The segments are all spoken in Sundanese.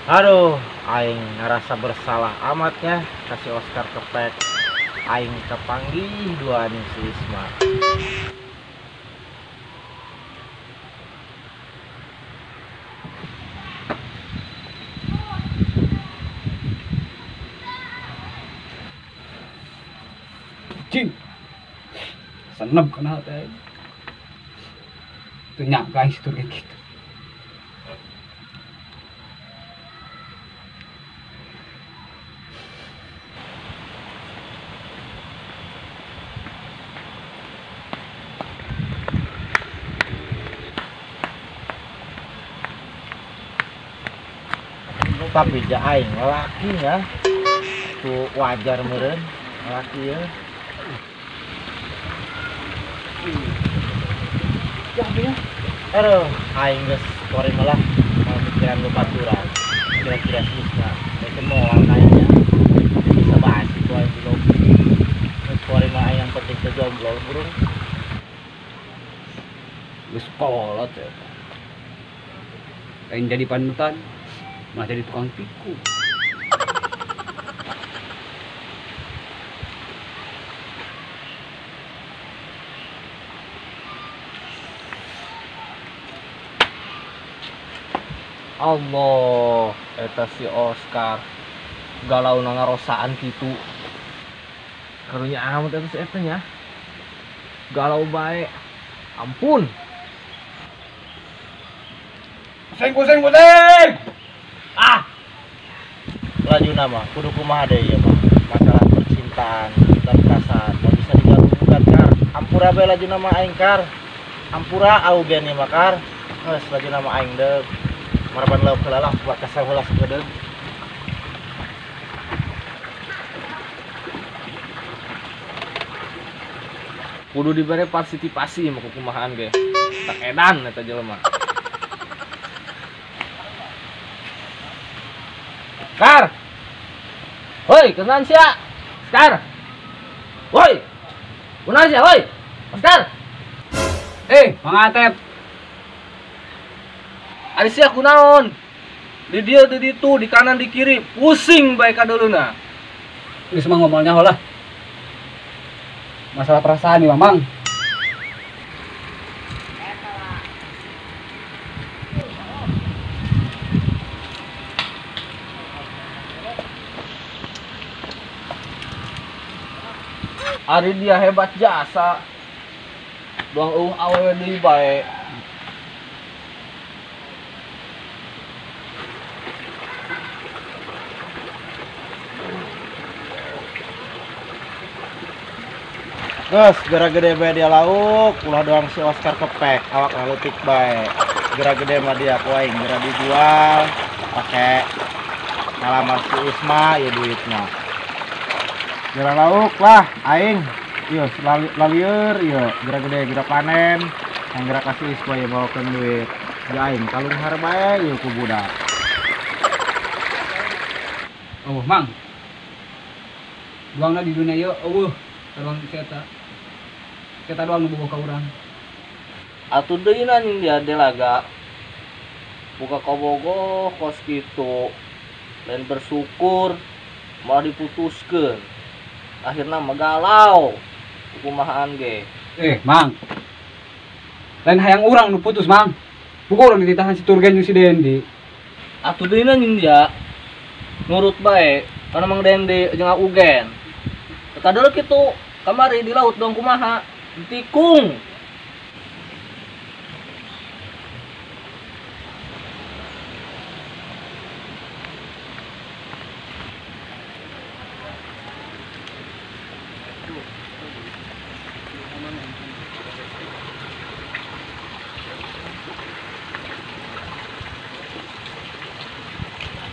Aduh, aing ngerasa bersalah amatnya kasih Oscar kepek. Aing kepanggih dua nih si Isma. Cing, senep kenal teh. Tuh nyangka aing situ kayak gitu. Tapi ja aing lelakinya tuh wajar meureun lelaki ya. Aduh, aing geus kuari malah mikiran lu baturan. Kira-kira si Isma rek moal kayaknya. Bisa bahas itu aing di lobi. Geus kuari mah aing yang penting teu jomblo burung. Geus kolot ya. Aing jadi panutan, malah jadi tukang tiku. Allah, eta si Oscar galau ngarosaan kitu. Karunya amat eta si eta nya. Galau bae. Ampun. Pusing, pusing, pusing. Ah. Laju nama, kudu kumaha deui ieu mah. Masalah percintaan dan perasaan mau bisa digabungkan kar. Ampura bae laju nama aing kar. Ampura augen ieu mah kar. Geus laju nama aing deuk. Maraban lauk heula lah buat kasar heula sakedeung. Kudu dibere partisipasi mah kumahaan ge. Tak edan eta jelema. Kar. Woi, kenan sia. Kar. Woi. Kunaon sia, woi? Oscar. Mang Atep. Ari sia kunaon? Di dieu di ditu, di kanan di kiri, pusing bae kadeuleuna. Geus mah ngomongnya heula. Masalah perasaan nih, Mamang. Ari dia hebat jasa. Doang eueuh awewe deui bae. Geus, geura gede bae dia lauk, ulah doang si Oscar kepek, awak leutik bae. Geura gede mah dia ku aing geura dijual pake ngalamar si Isma ieu duitna. Geura lauk lah aing. Ieu lalieur ieu geura gede geura panen, yang geura kasih Isma ieu bawakeun duit. Ja aing kalunghar bae ieu ku budak. Oh, Mang. Doangna di dunia ieu eueuh doang si eta. Kita doang nu boga ka urang. Atuh deui anjing dia delaga. Buka kabogoh kos kitu. Lain bersyukur malah diputuskeun. Akhirna mah galau. Kumahaan ge. Mang. Lain hayang urang nu putus, Mang. Buka urang dititahan si Turgen jeung si Dendi. Atuh deui anjing dia. Nurut bae kana Mang Dendi jeung Ugen. Kadeuleu kitu kamari di laut dong kumaha ditikung.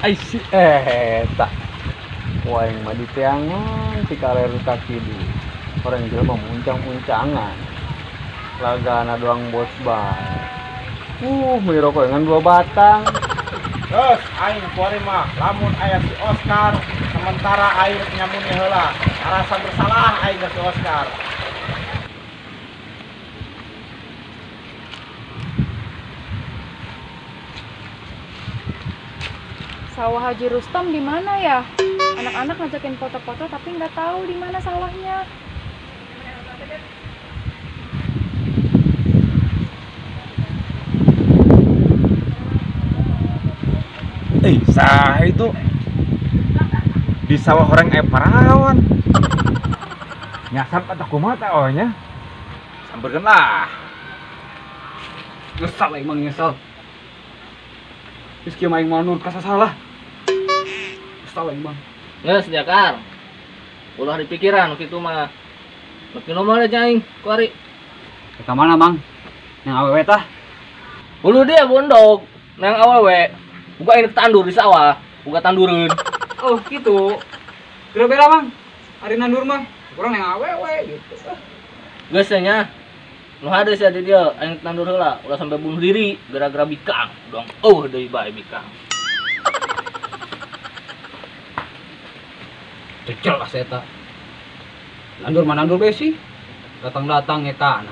Ai si eta. Waeng mah diteangan ti kaler ka kidul. Orang jelema muncang-muncangan. Lagana doang bos bae. Meuli rokok ngan 2 batang. Terus aing kuari mah lamun aya si Oscar sementara aing nyamun heula. Rasa bersalah aing ka si Oscar. Sawah Haji Rustam di mana ya? Anak-anak ngajakin foto-foto tapi nggak tahu di mana sawahnya. Sah itu di sawah orang parawan. Nyasar atau kumaha teh nya? Samperkeun lah. Nyesal aing mah nyesal. Geus kieu mah aing moal nurut ka sasalah. Nyesal aing mah. Geus Jakar. Ulah dipikiran kitu mah. Nepi nomor aja aing kuari. Ka mana, Mang? Nang awewe tah? Hulu dia bondog nang awewe. Buka ini tandur di sawah, buka tandureun. Oh, gitu. Kira bela, Mang. Ari nandur mah kurang yang awewe gitu. Geus nya. Nu hade sia di dieu aing tandur heula, ulah sampai bunuh diri gara-gara bikang. Dong, oh deui bae bikang. Cecel lah eta. Nandur mah nandur bae sih. Datang-datang eta.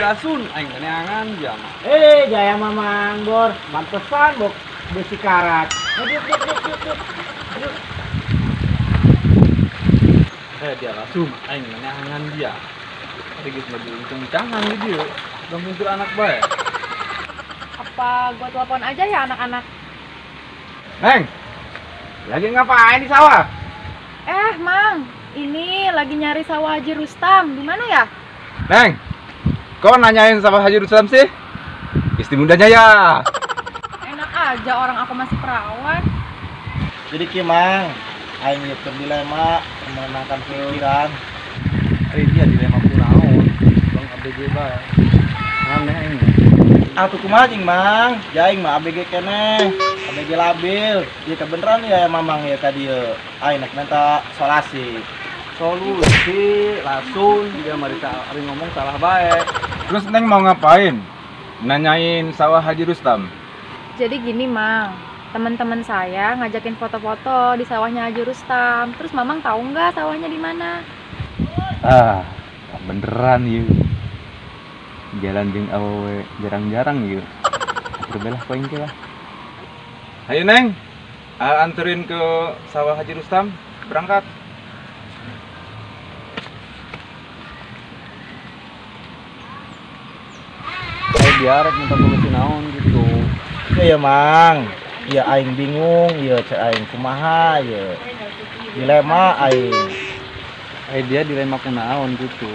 Lasun aing neangan dia mah. Jaya Mamang Bor, pantesan bok besi karat. Yuk. Dia langsung aing neangan dia. Tadi geus maju untung-uncangan di dieu. Dong muncul anak bae. Apa gua telepon aja ya anak-anak? Neng. Lagi ngapain di sawah? Mang, ini lagi nyari sawah Haji Rustam. Di mana ya? Neng. Kok nanyain sama Haji Rustam sih? Istri mudanya ya? Enak aja orang aku masih perawan. Jadi kieu Mang, aing ieu keur dilema menenangkan pikiran. Ari dia dilema kunaon? Bang ABG bae. Aneh aing. Atuh kumaha jeung Mang? Jaing mah ABG keneh. ABG labil. Ieu kebeneran ya Mamang ya ka dieu. Aing nek minta solasi. Solusi langsung dia marita ari ngomong salah bae. Terus Neng mau ngapain? Nanyain sawah Haji Rustam. Jadi gini Mang, teman-teman saya ngajakin foto-foto di sawahnya Haji Rustam. Terus Mamang tahu nggak sawahnya di mana? Ah, beneran yuk. Jalan jeung awewe jarang-jarang yuk. Berbelah poin lah. Ayo Neng, anterin ke sawah Haji Rustam. Berangkat. Dia rek minta solusi naon gitu. Iya Mang, iya aing bingung, iya cek aing kumaha iya. Dilema aing. Dia dilema kunaon gitu.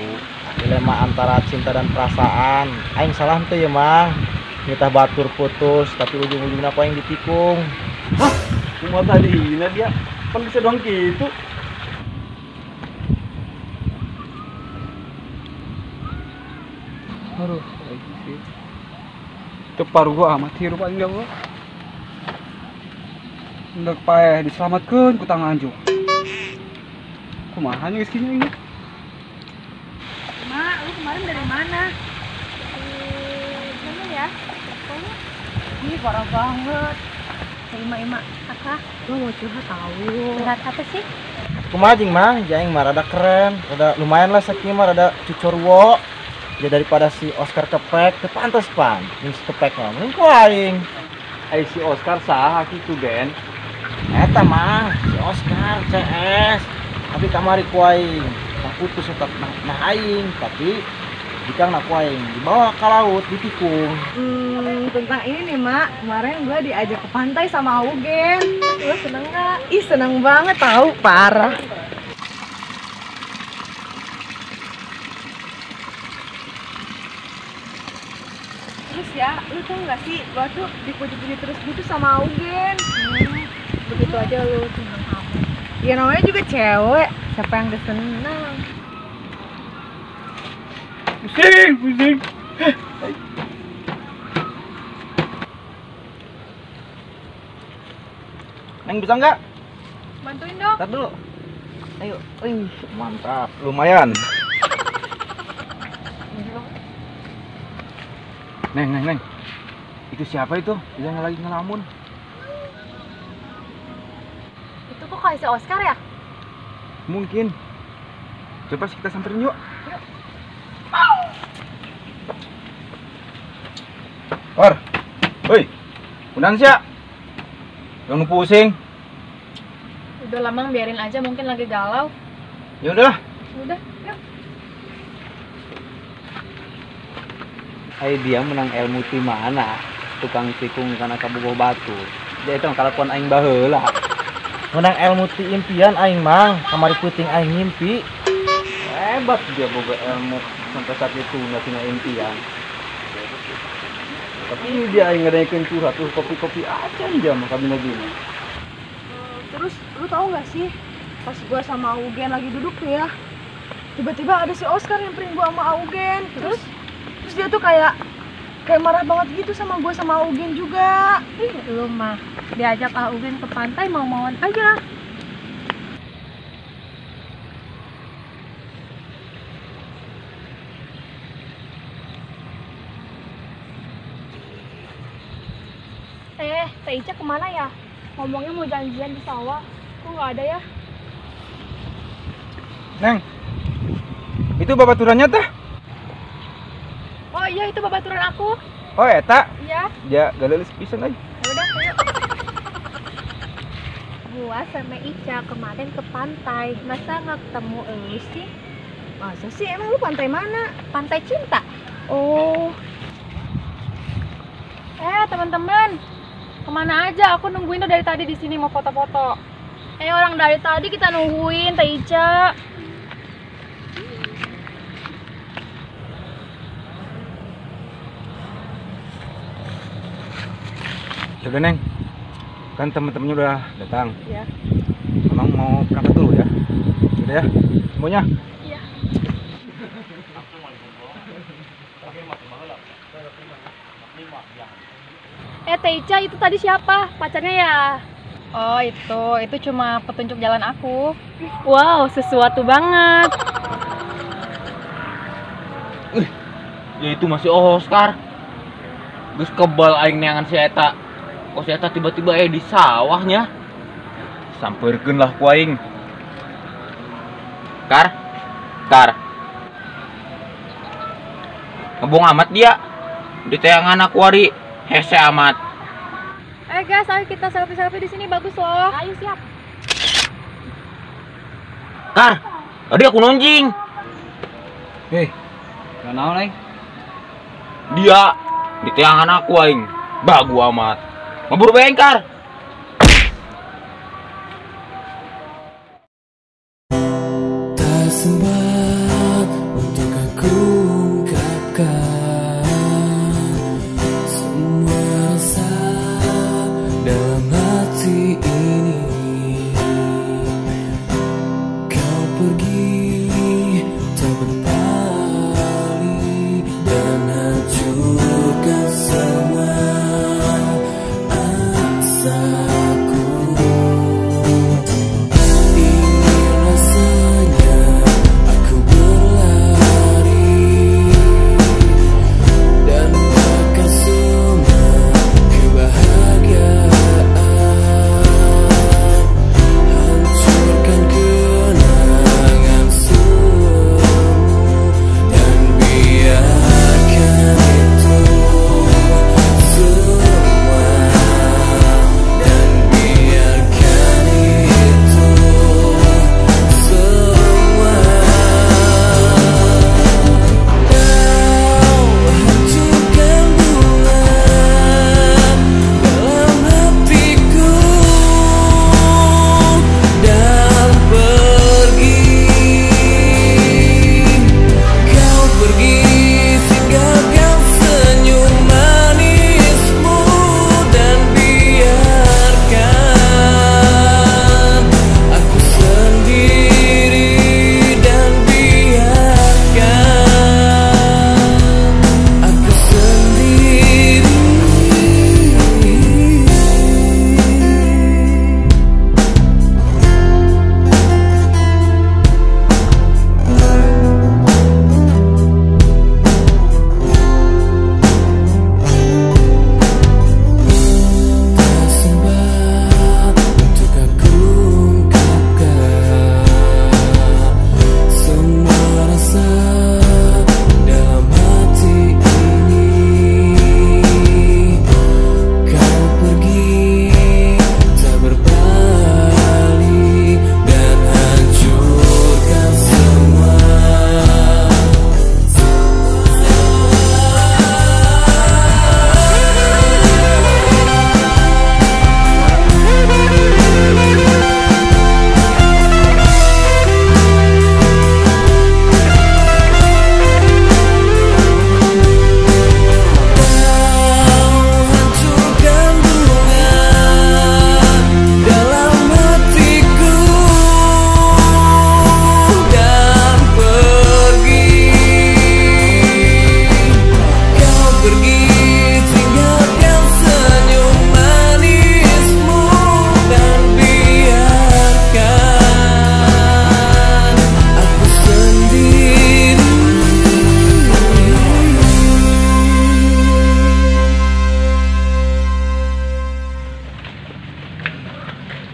Dilema antara cinta dan perasaan. Aing salah henteu ya Mang. Nitah batur putus tapi ujung-ujungna ku aing ditikung. Hah? Kumaha tadina dia? Pan bisa doang gitu. Aduh, aing sih. Tepar gua amat hirup aing ya Allah. Hendak paeh diselamatkeun ku tangan anjuk. Kumaha nya geus kieu ini? Mak, lu kemarin dari mana? Dari mana ya? Pokoknya Ih, parah banget. Ima, apa? Lu mau curhat tahu. Curhat apa sih? Kumaha jeung Mang, jaing mah rada keren, rada lumayan lah sakieu mah rada cucurwo. Ya daripada si Oscar kepek, teu pantes pan. Jeung si kepek mah mending ku aing. Ai si Oscar saha kitu, Gen? Eta mah si Oscar CS. Tapi kamari ku aing, tah putus tetap nah aing, tapi bikang na ku aing dibawa ke laut ditikung. Tentang ini nih, Mak. Kemarin gue diajak ke pantai sama Augen. Lu seneng gak? Ih, seneng banget tahu, parah. Terus ya, lu tau gak sih, gua tuh dipuji-puji terus gitu sama Augen. Begitu aja lu seneng apa? Ya namanya juga cewek, siapa yang gak seneng? Pusing, pusing. Neng bisa nggak? Bantuin dong. Ntar dulu. Ayo, wih, mantap, lumayan. Neng, neng, neng. Itu siapa itu yang lagi ngelamun? Itu kok kayak si Oscar ya? Mungkin. Coba kita samperin yuk. Yuk. Or, woi, undang sih ya? Jangan pusing. Udah lama biarin aja, mungkin lagi galau. Ya udahlah. Udah, yuk. Ai dia menang ilmu ti mana? Tukang tikung karena kabogoh batu. Dia itu kalakuan aing baheula. Menang ilmu ti impian aing mang, kamari puting aing ngimpi. Hebat dia boga ilmu sampai saat itu nggak impian. Tapi ini dia aing ngadaikeun curhat tuh kopi-kopi acan dia mah kabina-bina. Terus lu tahu nggak sih, pas gua sama Augen lagi duduk tuh ya, tiba-tiba ada si Oscar nyamperin gua sama Augen. Terus dia tuh kayak marah banget gitu sama gua sama Augen juga. Ih, lu mah diajak Augen ke pantai mau-mauan aja. Teh Ica kemana ya? Ngomongnya mau janjian di sawah, kok nggak ada ya? Neng, itu babaturannya teh? Oh iya, itu babaturan aku. Oh eta? Iya. Ya, gak leulis pisan euy. Ya udah, ayo. Gua sama Ica kemarin ke pantai, masa nggak ketemu elu sih? Masa sih, emang lu pantai mana? Pantai Cinta. Oh. Teman-teman, kemana aja? Aku nungguin tuh dari tadi di sini mau foto-foto. Orang dari tadi kita nungguin Teh Ica. Ya udah Neng, kan temen-temennya udah datang. Iya. Emang mau berangkat dulu ya? Udah ya, semuanya. Iya. Teh Ica itu tadi siapa? Pacarnya ya? Oh itu cuma petunjuk jalan aku. Wow, sesuatu banget. Ya itu masih Oscar. Geus kebal aing neangan si eta. Kok si eta tiba-tiba di sawahnya. Sampeurkeun lah ku aing. Kar. Kar. Ngebong amat dia. Di teangan aku ari hese amat. Guys, ayo kita selfie-selfie di sini, bagus loh. Ayo siap. Kar, tadi aku nonjing. Hei, gak naon aing? Dia di teangan aku aing. Bagu amat. Ngeburu bae Kar. Tak sempat untuk aku ungkapkan semua rasa dalam hati ini. Kau pergi tak berpaling dan hancurkan semua asa.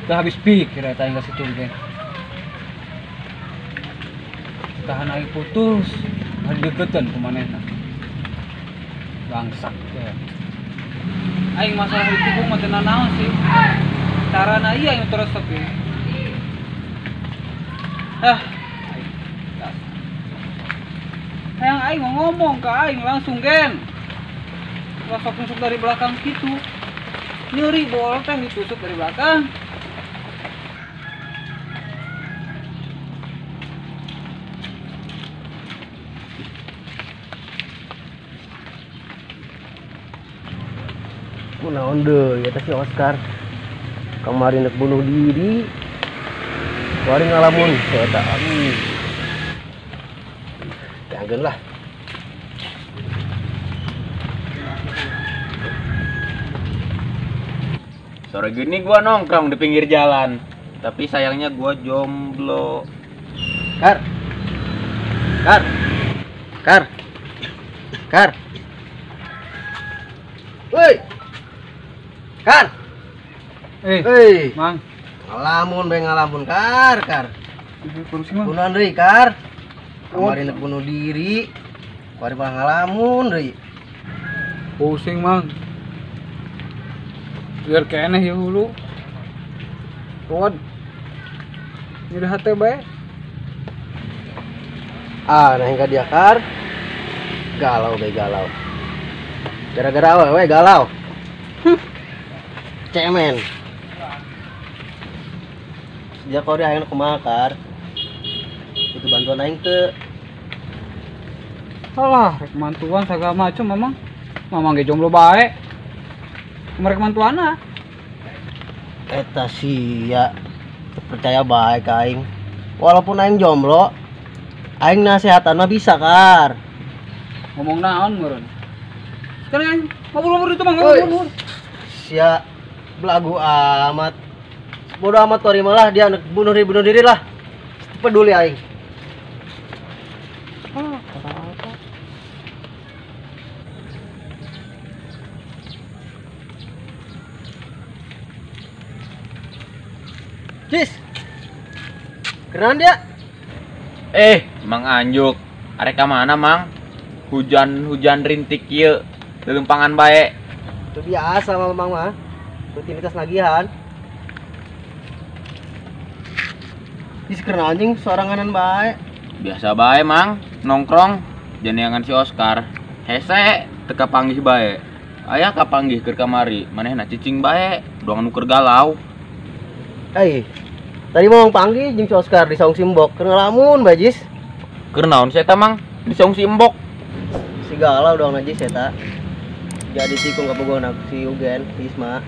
Udah habis pikir eta aing ka situ ge. Tahan aing putus, dideketan ku manehna. Bangsat ya. Aing masalah ditikung mah teu nanaon sih. Carana ieu aing terus tapi. Ah. Hayang aing mau ngomong ke aing langsung gen. Langsung tusuk dari belakang gitu. Nyeri bol teh ditusuk dari belakang. Kunaon deui eta si Oscar. Kemarin rek bunuh diri. Kemarin ngalamun eta aduh. Jangan lah. Sore gini gua nongkrong di pinggir jalan. Tapi sayangnya gua jomblo. Kar. Kar. Kar. Kar. Woi. Kar. Eh, Mang. Ngalamun bae ngalamun kar, kar. Kursi Mang. Kunaon deui kar? Kemarin rek bunuh diri. Kemarin malah ngalamun deui. Pusing Mang. Biar keneh ya hulu. Ruwet. Nyeri hate bae. Ah, nah hingga dia kar. Galau bae galau. Gara-gara awewe galau. Cemen. Sejak kau aing kumaha kar? Butuh bantuan aing teu. Alah, rek mantuan segala macam mamang. Mamang ge jomblo bae. Mereka mantuana. Eta sia percaya bae ka aing. Walaupun aing jomblo, aing nasehatan mah bisa kar. Ngomong naon meureun? Sekarang aing ngobrol-ngobrol itu mah ngobrol. Sia belagu amat. Bodoh amat kori malah dia bunuh diri lah. Peduli aing. Ah, apa-apa. Cis. Keren dia. Mang Anjuk. Arek ka mana, Mang? Hujan-hujan rintik ieu, leumpang bae. Itu biasa Mang mah. Rutinitas nagihan. Cis keren anjing soranganan bae. Biasa bae, Mang. Nongkrong janeangan si Oscar. Hese teu kapanggih bae. Aya kapanggih keur kamari, manehna cicing bae, doang nu keur galau. Tadi mau panggil jeung si Oscar di saung simbok, keur ngalamun bae Jis. Keur naon si eta, Mang? Di saung simbok. Si galau doang Jis eta. Jadi tikung kabogohna si Ugen, si Isma.